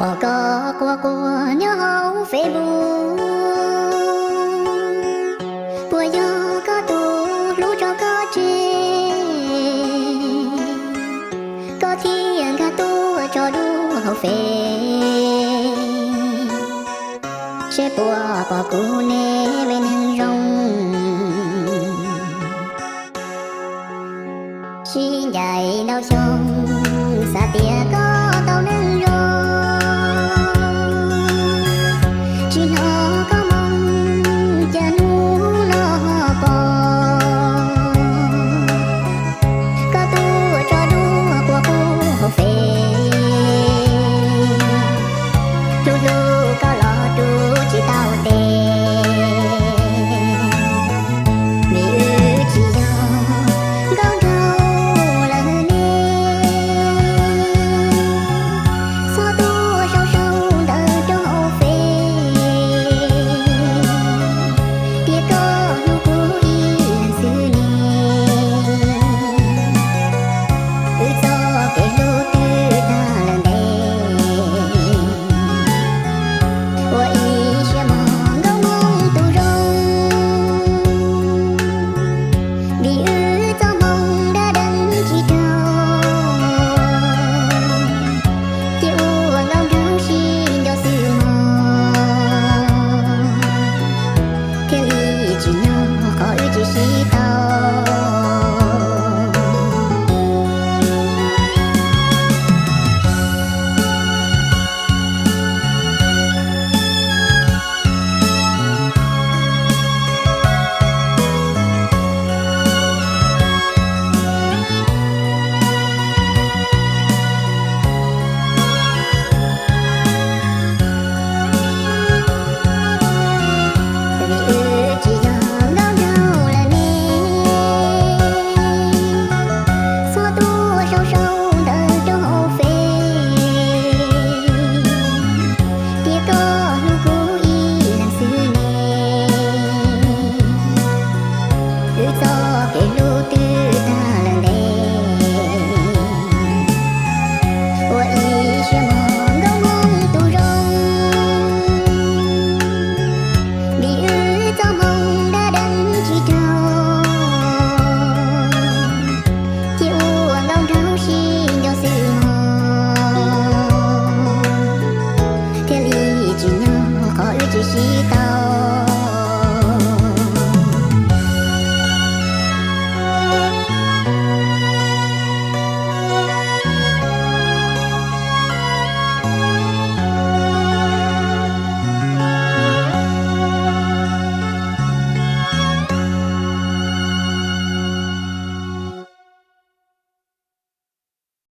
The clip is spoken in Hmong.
Pom koj quaj quaj nyob hauv Facebook, puas yog koj tus hlub tso koj tseg, koj thiaj nkag tuaj tso dua hauv Face, seb puas pom kuv ne me neeg zoo. Sib ncaim ntau xyoo, xav tias koj tau neej zoo, tsis hnov koj moo, cas hnub no pom koj tuaj tso dua quaj quaj hauv Face. Hlub hlub koj los rub tsis tau tes, vim wb tsis yog nkauj nraug lawm ne. Txhob tuaj sau sau ntawv rau hauv Face, tias koj hlub kuv ib leeg xwb ne, wb txoj kev hlub twb tag lawm ntev. Ua ib siab mog nkauj Hmoob tus zoo, vim wb txoj hmoo dab deev tsis raug, thiaj ua nkauj nraug sib nco xwb mog, thiaj li tsim nyog qhov wb tsis sib tau.